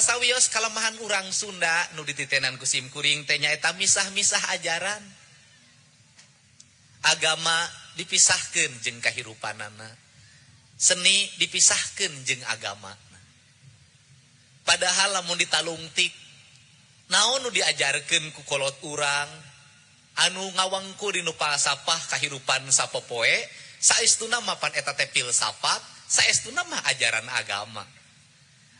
Salah sawios kalemahan urang Sunda nu dititenan ku sim kuring teh nyaeta misah-misah ajaran. Agama dipisahkeun jeung kahirupanana. Seni dipisahkeun jeung agama. Padahal lamun ditalungtik naon nu diajarkeun ku kolot urang anu ngawangku dinu falsafah kahirupan sapopoe saestuna mah pan eta teh filsafat, saestuna mah ajaran agama.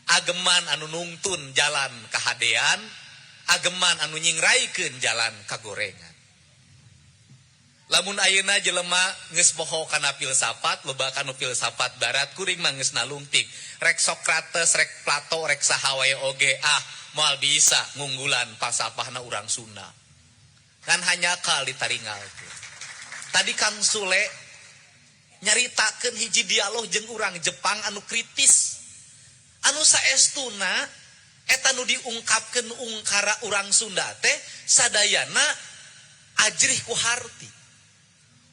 Ageman anu nungtun jalan kahadean, ageman anu nyingraikeun jalan kagorengan. Lamun ayeuna jelema geus poho kana filsafat, loba kanu filsafat barat, kuring mah geus nalungtik. Rek Sokrates, rek Plato, rek saha wae oge, ah moal bisa ngunggulan falsafahna urang Sunda. Ngan hanya kal ditaringalkeun. Tadi Kang Sule nyaritakeun hiji dialog jeung urang Jepang anu kritis. Anu saestuna eta nu diungkapkeun ungkara urang Sunda teh sadayana ajrih ku harti.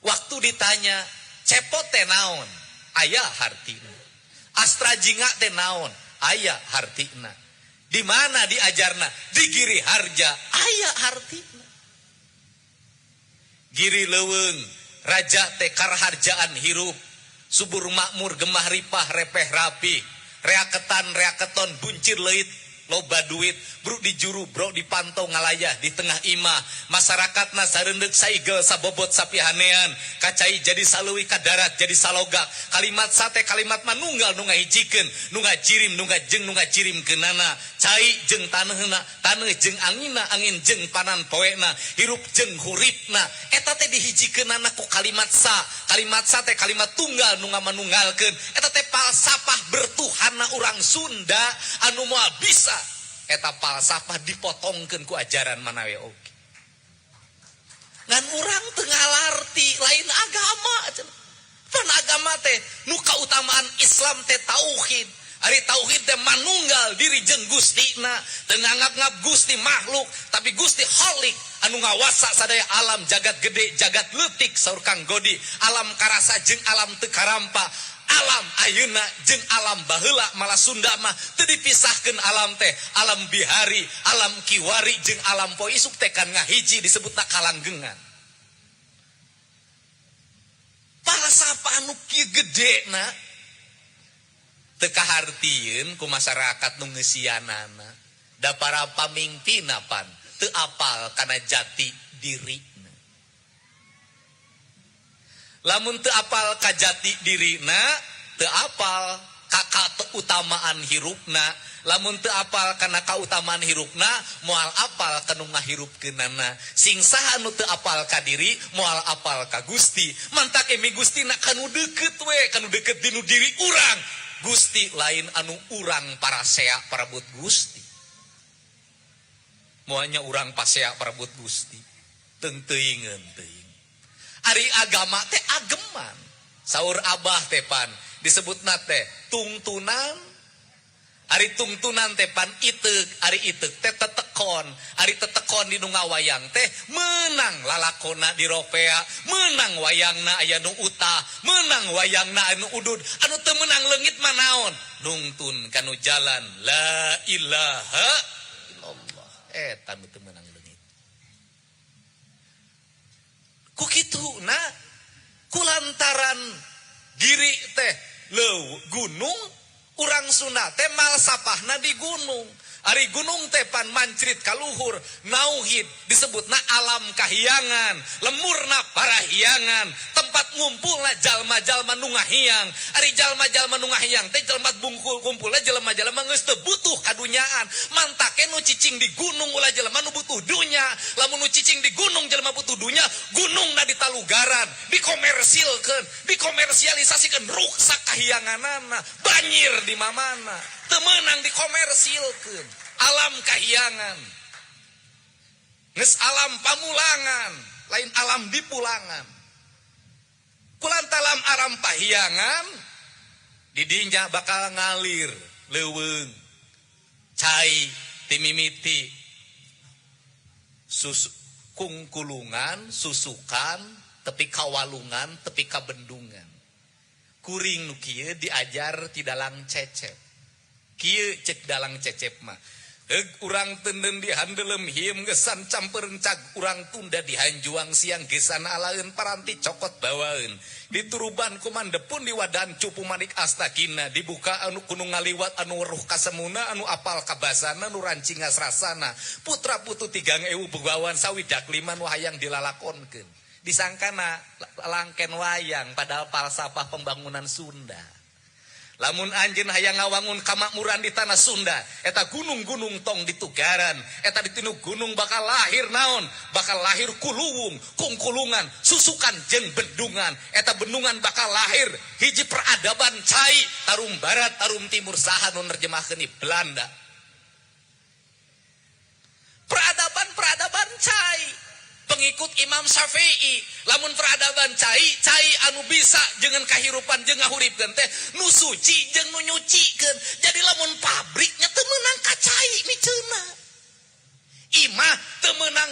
Waktu ditanya cepot teh naon, aya hartina. Astra jingga teh naon, aya hartina. Di mana diajarna? Di Giri Harja, aya hartina. Giri leuweung, raja teh karharjaan hirup, subur makmur gemah ripah repeh rapi, reaketan reaketon buncir leuit loba duit, bruk di juru, brok di pantau ngalayah di tengah imah, masyarakatna sareundek saigel sabobot sapihanean, kacai jadi saluwi kadarat jadi salogak, kalimat sate kalimat manunggal nu ngahijikeun, nu ngajirim nu ngajeng nu ngajirimkeunana, cai jeung taneuhna, taneuh jeung anginna, angin jeung panan poena, hirup jeung huripna, eta teh dihijikeunana ku kalimat sa, kalimat sa teh kalimat tunggal nu ngamanunggalkeun, eta teh falsafah bertuhanna urang Sunda anu moal bisa eta falsafah dipotongkeun ku ajaran mana we oge. Ngan urang teu ngalarti lain agama cenah. Pan agama teh nu kautamaan Islam teh tauhid. Ari tauhid teh manunggal diri jeung Gustina, teu nganggap-ngap Gusti makhluk, tapi Gusti Khalik anu ngawasa sadaya alam jagat gede, jagat leutik saur Kang Godi, alam karasa jeung alam teu karampa. Alam ayeuna jeung alam baheula malah Sunda mah teu dipisahkeun alam teh, alam bihari, alam kiwari jeung alam poe isuk teh kan ngahiji disebutna kalanggengan. Falsafah anu kieu gedena teu kahartieun ku masyarakat nu ngeusianana. Da para pamingpinna pan teu apal kana jati dirina. Lamun teu apal ka jati dirina, teu apal ka keutamaan hirupna. Lamun teu apal kana kautamaan hirupna, moal apal ka nu ngahirupkeunana. Sing saha nu teu apal ka diri, moal apal ka Gusti. Mantak emi Gustina kanu deukeut we, kanu deukeut dinu diri urang. Gusti lain anu urang parasea parabut Gusti. Moalnya urang pasea parabut Gusti. Teung teuingeun teuing. Ari agama teh ageman. Saur abah teh pan disebutna teh tungtunan. Ari tungtunan teh pan iteuk, ari iteuk teh tetekon, ari tetekon di nu ngawayang teh menang lalakona di ropea, menang wayangna aya nu utah, menang wayangna anu udud, anu teu meunang leungit mah naon? Nungtun kanu jalan la ilaha illallah. Eta nu teu meunang leungit. Ku kituna kulantaran giri teh leuweung gunung urang Sunda teh malsapahna di gunung. Ari gunung teh pan mancrit kaluhur, nauhid disebutna alam kahiyangan, lemurna parahyangan, tempat ngumpulna jalma-jalma nu ngahiyang. Ari jalma-jalma nu ngahiyang teh jelema bungkul kumpulna jelema-jelema geus teu butuh kadunyaan. Mantake nu cicing di gunung ulah jelema nu butuh dunya. Lamun nu cicing di gunung jelema butuh dunya, gunungna ditalugaran, dikomersilkeun, dikomersialisasikeun, ruksak kahiyanganana, banjir di mamana. Teu meunang dikomersilkeun. Alam kahiyangan. Geus alam pamulangan, lain alam dipulangan. Kulantaran alam pahiyangan didinya bakal ngalir leuweung cai timimiti susu kungkulungan susukan tepi kawalungan tepi kabendungan. Kuring nu kieu diajar ti dalang Cecep. Kieu cek dalang Cecep mah. Heug urang teuneun di handelem hiem gesan campeureng cag urang tunda di hanjuang siang gesan alaeun paranti cokot bawaeun. Dituruban kumandepun di wadan cupu manik astakina dibuka anu kuno ngaliwat anu weruh kasemuna anu apal kabasana nu rancingas rasana putra putu 3000 begawan sawidak lima nu hayang dilalakonkeun. Disangkana langken wayang padahal falsafah pembangunan Sunda. Lamun anjeun hayang ngawangun kamakmuran di tanah Sunda, eta gunung-gunung tong ditugaran, eta ditinu gunung bakal lahir naon, bakal lahir kuluwung, kungkulungan, susukan jeung bendungan, eta bendungan bakal lahir hiji peradaban cai, tarum barat, tarum timur, saha nu nerjemahkeun Belanda. Peradaban-peradaban cai, pengikut Imam Syafi'i. Lamun peradaban cai, cai anu bisa dengan kahirupan jeung ngahuripkeun teh nu suci jeung nu nyucikeun. Jadi lamun pabriknya teu meunang ka cai miceuna. Imah teu meunang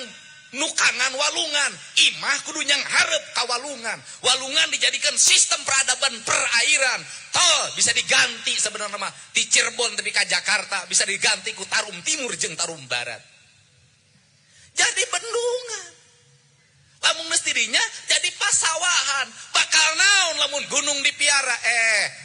nukangan walungan, imah kudu nyanghareup ka walungan. Walungan dijadikan sistem peradaban perairan. Tol bisa diganti sebenarnya mah di Cirebon tapi ka Jakarta bisa diganti ku Tarum Timur jeung Tarum Barat. Jadi bendungan. Lamun geus dirinya jadi pasawahan. Bakal naon lamun gunung dipiara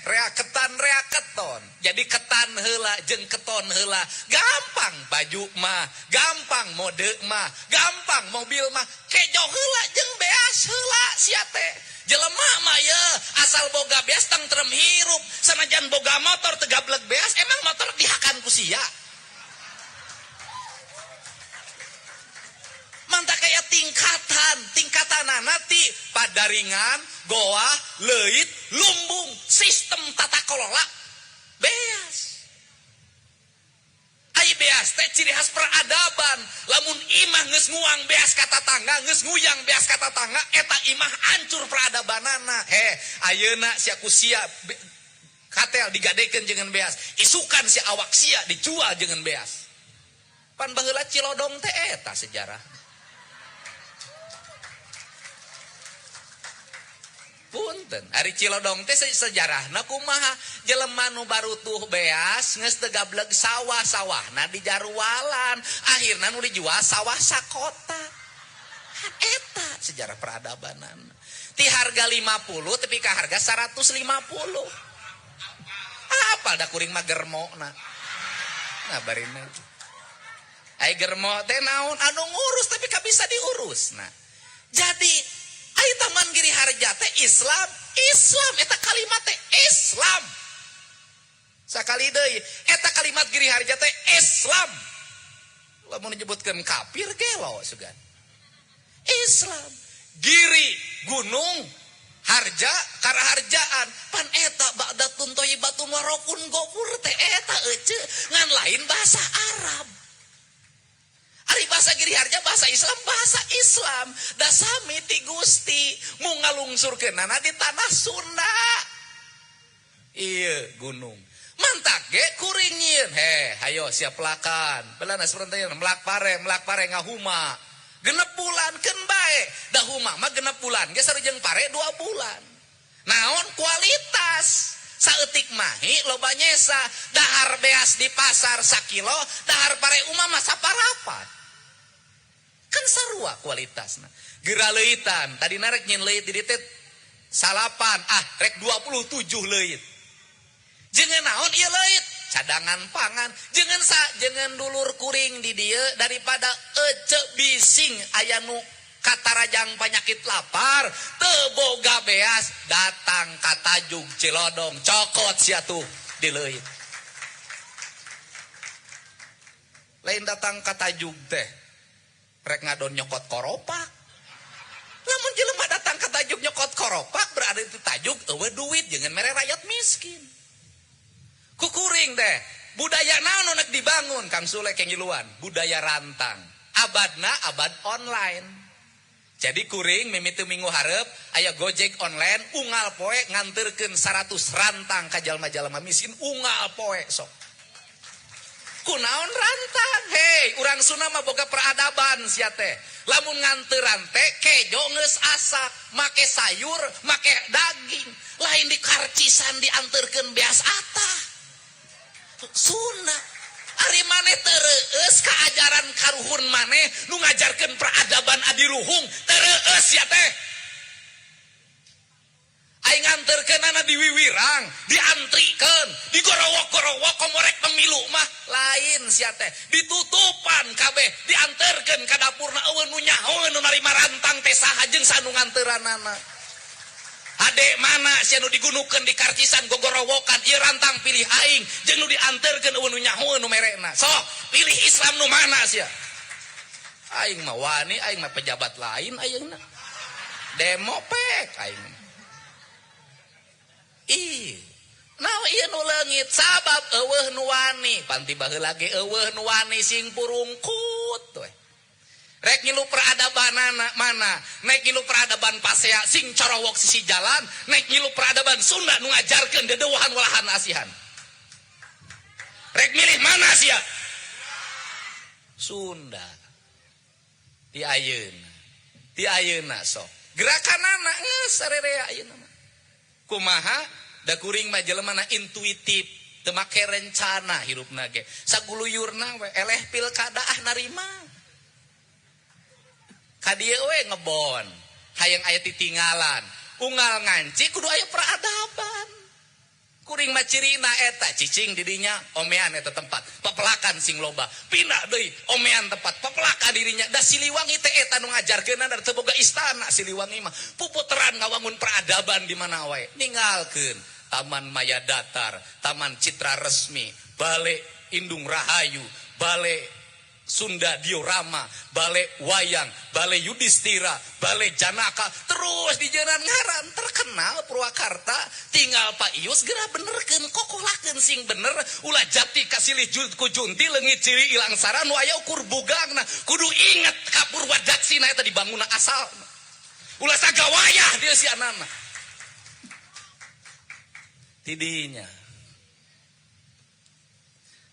reaketan reaketon. Jadi ketan heula jeung keton heula. Gampang baju mah, gampang mode mah, gampang mobil mah. Kejo heula jeung beas heula sia teh. Jelema mah ye asal boga beas tentrem hirup. Sanajan boga motor teu gableg beas, emang motor dihakan ku sia. Mantap kayak tingkatan, tingkatan nanti padaringan, goa, leuit, lumbung, sistem tata kelola beas. Ai beas teh ciri khas peradaban. Lamun imah geus nguang beas ka tatangga, geus nguyang beas ka tatangga, eta imah hancur peradabanana. Heh, ayeuna sia ku sia katel digadekeun jeung beas, isukan si awak sia dijual jeung beas. Pan baheula Cilodong teh eta sejarah. Punten, ari Cilodong teh sejarahna kumaha? Jelema nu barutuh beas geus teu gableg sawah-sawahna dijarualan, akhirna nu dijual sawah sakota. Eta sejarah peradabanan. Ti harga 50 tepi ka harga 150. Apal da kuring mah germona. Nah barina. Ai germo teh naon anu ngurus tapi ka bisa diurus. Nah, jadi ai Taman Giri Harja teh Islam, Islam eta kalimat teh Islam. Sakali deui eta kalimat Giri Harja teh Islam. Lamun disebutkeun kafir gelo sugan. Islam. Giri gunung harja karaharjaan pan eta ba'datun thayyibatun warokun gofur teh eta ece ngan lain bahasa Arab. Ari bahasa Giri Harja bahasa Islam, bahasa Islam. Dasami ti Gusti mu ngalungsurkeunana di tanah Sunda. Iya gunung. Mantak ge kuring nyieun. Heh, hayo siap pelakan. Belana sepertinya melak pare ngahuma. Genep bulan keun bae. Da huma mah genep bulan ge sareng pare 2 bulan. Naon kualitas. Saeutik mahi loba nyesa, dahar beas di pasar sakilo, dahar pare umah mah saparapat. Kan sarua kualitasna. Geura leuitan, tadi narek nyin leuit di dieu teh salapan, ah rek 27 leuit. Jeung naon ieu leuit? Cadangan pangan. Jeung sa jeung dulur kuring di dieu daripada ece bising aya nu katarajang penyakit lapar, teu boga beas, datang ka Tajug Cilodong, cokot sia tuh di leuit. Lain datang ka Tajug teh rek ngadon nyokot koropak. Lamun jelema datang ka Tajug nyokot koropak berarti itu Tajug eueuh duit jeung mere rakyat miskin. Kukuring teh budaya naon nu nek dibangun Kang Sule kengiluan, budaya rantang. Abadna abad online. Jadi kuring mimiti minggu hareup aya Gojek online unggal poe nganterkeun 100 rantang ka jalma-jalma miskin unggal poe sok. Kunaon rantang? Hei, urang Sunda mah boga peradaban sia teh. Lamun nganteran teh kejo geus asak, make sayur, make daging, lain dikarcisan dianterkeun beas atah. Sunda. Ari maneh teu reueus ka ajaran karuhun maneh nu ngajarkeun peradaban adiluhung, teu reueus sia teh. Aing nganterkeunana di wiwirang, diantrikeun, digorowok-gorowok komorek pemilu mah lain sia teh. Ditutupan kabeh, dianterkeun ka dapurna eueuh nu nyaho nu narima rantang teh saha jeung saha nu nganteuranana. Hade mana sia nu digunukeun di karcisan gogorowokan ieu rantang pilih aing jeung nu dianterkeun eueuh nu nyaho nu merena. Sok pilih Islam nu mana sia? Aing mah wani, aing mah pejabat lain ayeuna. Demo pek aing mah. Ih, naon ieu nu leungit sabab eueuh nu wani, panti baheula ge eueuh nu wani sing purungkut we. Rek ngilu peradabanana mana? Nek ngilu peradaban pasea sing corowok sisi jalan, nek ngilu peradaban Sunda nu ngajarkeun dedeuhan walahan asihan. Rek milih mana sia? Sunda. Ti ayeuna. Ti ayeuna sok. Gerakanana geus sarerea ayeuna mah. Kumaha da kuring mah jelema na intuitif, teu make rencana hirupna ge. Saguluyurna we eleh pilkada ah narima. Ka dieu we ngebon, hayang aya titinggalan. Unggal nganci kudu aya peradaban. Kuring mah cirina eta cicing didinya omean eta tempat, pepelakan sing loba. Pindah deui omean tempat, pepelakan dirinya. Da Siliwangi teh eta nu ngajarkeunna da teu boga istana Siliwangi mah. Puputeran ngawangun peradaban di mana wae. Ninggalkeun Taman Maya Datar, Taman Citra Resmi, Bale Indung Rahayu, Bale Sunda Diorama, Bale Wayang, Bale Yudhistira, Bale Janaka, terus di jalan ngaran terkenal Purwakarta, tinggal Pak Ius geura benerkeun kokolakeun sing bener, ulah jati kasilih ku junti leungit ciri ilang saran nu aya ukur bugangna, kudu inget ka Purwadaksina eta dibangunna asal. Ulah sagawayah dia si anana. Tidinya.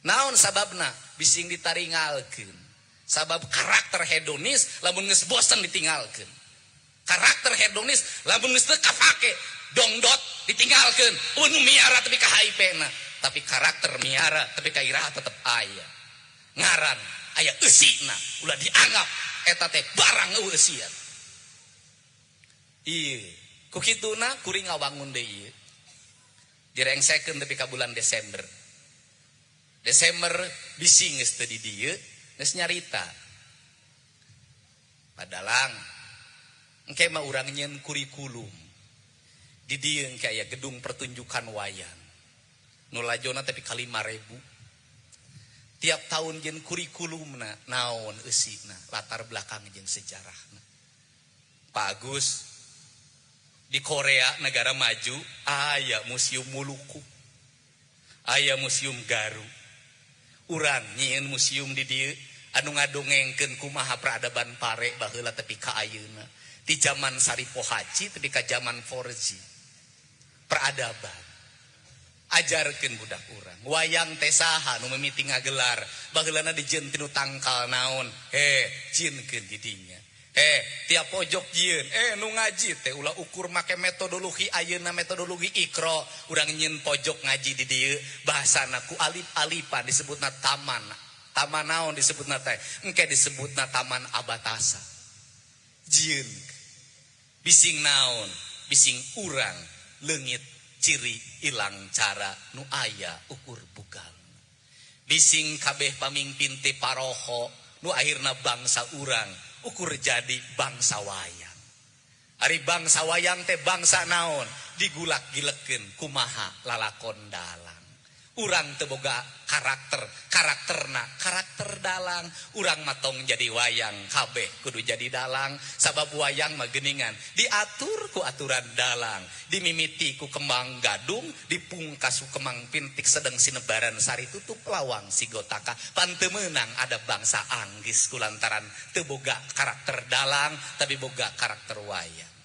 Naon sababna? Bising ditaringalkeun. Sabab karakter hedonis lamun geus bosen ditinggalkeun. Karakter hedonis lamun geus teu kapake dongdot ditinggalkeun. Nu miara tapi ka HIV na. Tapi karakter miara tapi ka iraha tetep aya. Ngaran aya eusina ulah dianggap eta teh barang eueuh eusian. Ieu ku kituna kuring ngawangun deui ieu. Direngsekeun tepi ka bulan Desember. Desember bisi geus teu di dieu geus nyarita. Padalang engke mah urang nyieun kurikulum. Di dieu engke aya gedung pertunjukan wayang. Nu lajona tepi ka 5.000. Tiap tahun jeung kurikulumna naon eusina, latar belakang jeung sejarahna. Pak Agus di Korea negara maju aya Museum Muluku. Aya Museum Garu. Urang nyieun museum di dieu anu ngadongengkeun kumaha peradaban pare baheula tepi ka ayeuna. Di zaman Saripohaci tepi ka zaman 4G. Peradaban. Ajarkeun budak urang. Wayang teh saha nu mimiti ngagelar, baheulana dijieun tinu tangkal naon? Jieunkeun di dinya. Tiap pojok jieun, nu ngaji teh ulah ukur make metodologi ayeuna metodologi Iqra, urang nyieun pojok ngaji di dieu, bahasana ku alif-alifan disebutna taman. Taman naon disebutna teh? Engke disebutna Taman Abatasa. Jieun. Bising naon? Bising urang leungit ciri ilang cara nu aya ukur bukan. Bising kabeh pamingpin teh paroho nu akhirna bangsa urang ukur jadi bangsa wayang. Ari bangsa wayang teh bangsa naon? Digulak-gilekeun kumaha lalakon dalang. Urang teu boga karakter, karakterna karakter dalang. Urang matong jadi wayang kabeh kudu jadi dalang. Sabab wayang mah geuningan diatur ku aturan dalang, dimimiti ku kembang gadung, dipungkas ku kembang pintik sedeng sinebaran sari tutup lawang sigotaka. Pan teu meunang ada bangsa anggis kulantaran teu boga karakter dalang tapi boga karakter wayang.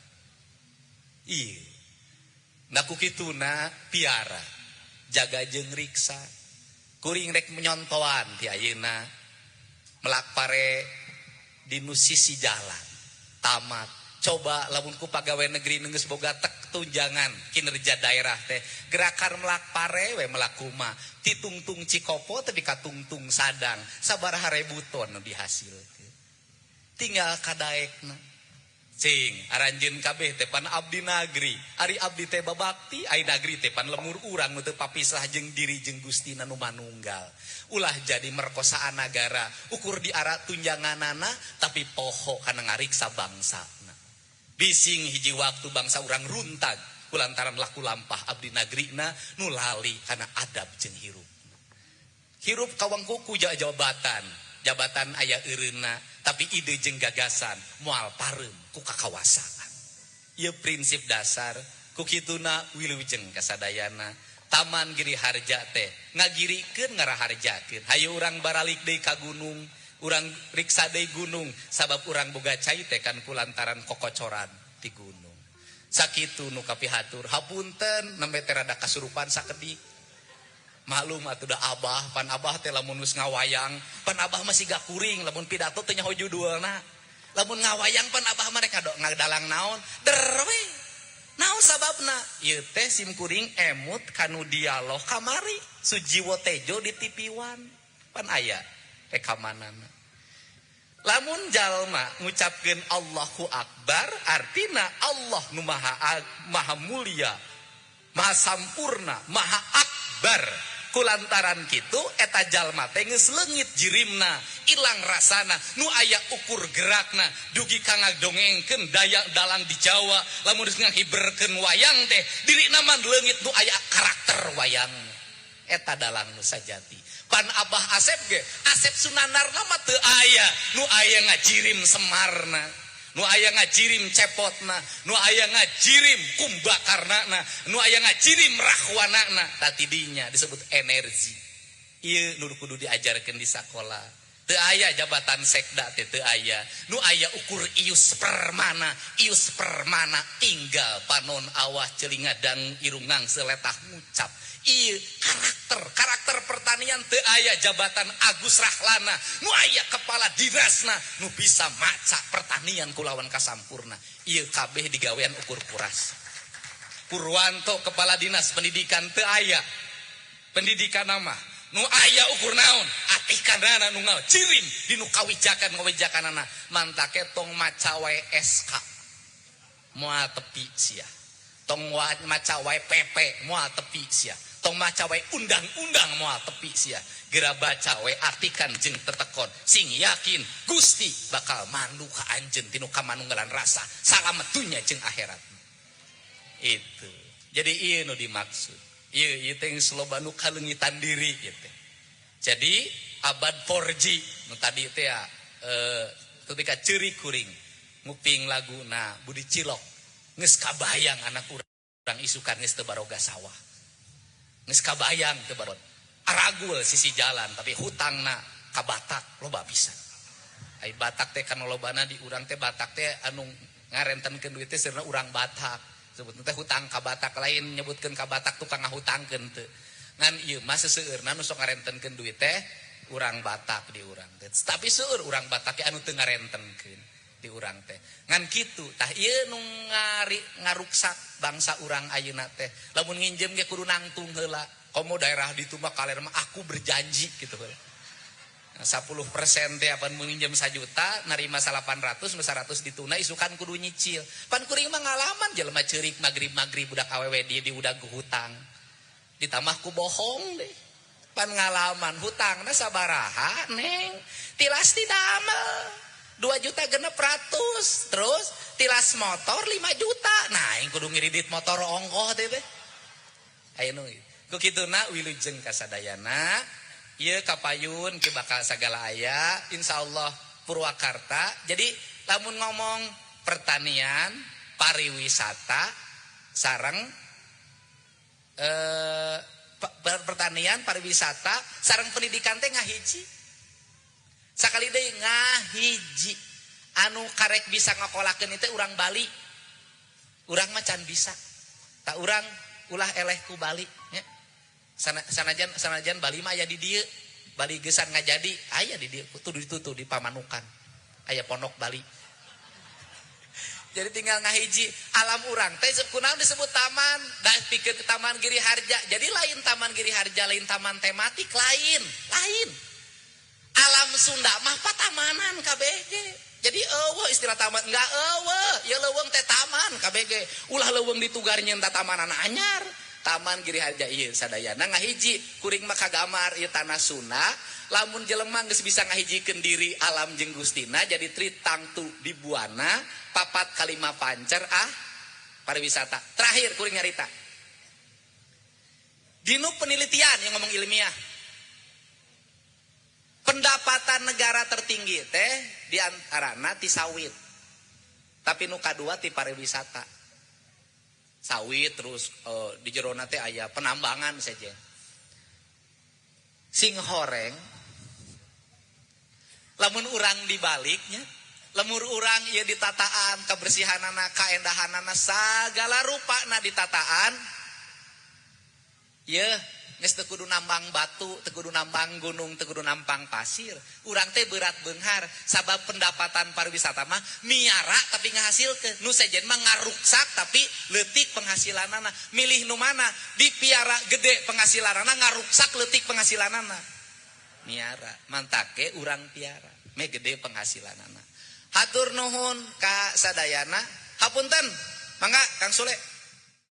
Ieu. Nah ku kituna piara jaga jeung riksa. Kuring rek menyontoan ti ayeuna melak pare di nu sisi jalan tamat Coba lamun ku pagawe negeri geus boga tek tunjangan kinerja daerah teh gerakan melak pare we melak kuma titungtung Cikopo tapi katungtung Sadang sabaraha ribu ton nu dihasilkeun tinggal kadaekna cing aranjeun kabeh teh pan abdi nagri ari abdi teh babakti ai nagri teh pan lemur urang nu teu papisah jeung diri jeung Gustina nu manunggal ulah jadi merkosaan nagara ukur diara tunjanganana tapi poho kana ngariksa bangsa. Bising hiji waktu bangsa urang runtag kulantaran laku lampah abdi nagrina nu lali kana adab jeung hirup. Hirup kawangkuku jabatan, jabatan aya eureunna tapi ide jeung gagasan moal pareum ku kakawasaan. Ieu prinsip dasar ku kituna wilujeng kasadayana. Taman Giri Harja teh ngagirikeun ngaraharjakeun. Hayu urang baralik deui ka gunung. Urang riksa deui gunung sabab urang boga cai teh kan kulantaran kokocoran ti gunung. Sakitu nu kapihatur hapunten nembe teh rada kasurupan sakedik. Maklum atuh da abah, pan abah teh lamun geus ngawayang, pan abah masih gakuring lamun pidato teh nyaho judulna. Lamun ngawayang pan abah mah rek ngadalang naon? Der we. Naon sababna? Ieu teh sim kuring emut kanu dialog kamari Sujiwo Tejo di TV One. Pan aya rekamanana. Lamun jalma ngucapkeun Allahu Akbar artina Allah nu maha, maha mulia, maha sampurna, maha akbar. Kulantaran kitu eta jalma teh geus leungit jirimna, ilang rasana, nu aya ukur gerakna, dugi ka ngadongengkeun daya dalang di Jawa, lamun geus ngahiberkeun wayang teh dirina mah leungit nu aya karakter wayang. Eta dalang nu sajati. Pan Abah Asep ge, Asep Sunandarna mah teu aya, nu aya ngajirim Semarna, nu aya ngajirim Cepotna, nu aya ngajirim Kumbakarnana, nu aya ngajirim Rahwanana. Tah tidinya disebut energi. Ieu nu kudu diajarkeun di sakola. Teu aya jabatan sekda teh teu aya. Nu aya ukur ius permana, ius permana tinggal panon awah celingadang irungang seletah ngucap. Ieu karakter, karakter pertanian teu aya jabatan Agus Rahlana, nu aya kepala dinasna nu bisa maca pertanian kulawan kasampurna. Ieu kabeh digawean ukur kuras. Purwanto kepala dinas pendidikan teu aya. Pendidikan nama nu aya ukur naon? Atikanana nu ngajirim dinu kawijakan ngawijakanana mantake tong maca wae SK. Moal tepi sia. Tong maca wae PP moal tepi sia. Tong maca wae undang-undang moal tepi sia. Geura baca wae artikan jeung tetekon sing yakin Gusti bakal mandu ka anjeun tinu kamanunggalan rasa salamet dunya jeung akhirat. Itu. Jadi ieu nu dimaksud. Ieu ieu teh geus loba nu kaleungitan diri ieu teh. Jadi abad 4G nu tadi teh ya, ketika ceurik kuring nguping laguna Budi Cilok geus kabayang anak urang isukan geus teu baroga sawah. Geus kabayang teu baroga. Aragul sisi jalan tapi hutangna ka Batak loba pisan. Ai Batak teh kan lobana di urang teh Batak teh anu ngarentenkeun duit teh seurna urang Batak. Sebutna teh hutang ka Batak lain nyebutkeun ka Batak tukang ngahutangkeun teu. Ngan ieu mah seseueurna nu sok ngarentenkeun duit teh urang Batak di urang teh. Tapi seueur urang Batak ge anu teu ngarentenkeun di urang teh. Ngan kitu tah ieu nu ngaruksak bangsa urang ayeuna teh. Lamun nginjem ge kudu nangtung heula. Komo daerah ditu mah kaler mah aku berjanji gitu heula. 10% teh apan minjem 1 juta narima 800 nu 100 dituna isukan kudu nyicil. Pan kuring mah ngalaman jelema ceurik magrib-magrib budak awewe di udag ku hutang. Ditambah ku bohong deh. Pan ngalaman hutangna sabaraha neng tilas ti damel 2.600.000 terus tilas motor 5 juta. Nah aing kudu ngiridit motor ongkoh teh teh. Aya nu ku kituna wilujeng kasadayana. Ieu kapayun ki bakal sagala aya insyaallah Purwakarta. Jadi lamun ngomong pertanian, pariwisata, sareng pertanian, pariwisata, sareng pendidikan teh ngahiji. Sakali deui ngahiji. Anu karek bisa ngokolakeun itu urang Bali. Urang mah can bisa. Tak urang ulah eleh ku Bali nya. Sanajan Bali mah aya di dieu. Bali gesan ngajadi aya di dieu, kudu ditutup di Pamanukan. Aya pondok Bali. Jadi tinggal ngahiji alam urang teh kunaon disebut taman, da pikeun Taman Giri Harja. Jadi lain Taman Giri Harja, lain taman tematik, lain, lain. Alam Sunda mah patamanan KBG. Jadi eueuh istilah taman enggak eueuh, ya leuweung teh taman KBG. Ulah leuweung ditugar nyeun tamanan anyar. Taman Giri Harja ieu sadayana ngahiji kuring mah kagamar ieu tanah Sunda. Lamun jelema geus bisa ngahijikeun diri alam jeung Gustina jadi tritangtu di buana papat kalima pancer ah pariwisata. Terakhir kuring nyarita. Dinu penelitian yang ngomong ilmiah. Pendapatan negara tertinggi teh di antarana ti sawit. Tapi nu kadua ti pariwisata. Sawit terus di jerona teh aya penambangan saja. Sing horeng lamun urang dibaliknya, lemur urang ieu ditataan kebersihanana, kaendahanana sagala rupana ditataan. Yeuh, geus teu kudu nambang batu, teu kudu nambang gunung, teu kudu nampang pasir. Urang teh berat beunghar sabab pendapatan pariwisata mah miara tapi ngahasilkeun. Nu sejen mah ngaruksak tapi leutik penghasilanana. Milih nu mana? Dipiara gede penghasilanana, ngaruksak leutik penghasilanana. Miara, mantake urang piara, meh gede penghasilanana. Hatur nuhun ka sadayana. Hapunten, mangga Kang Sule.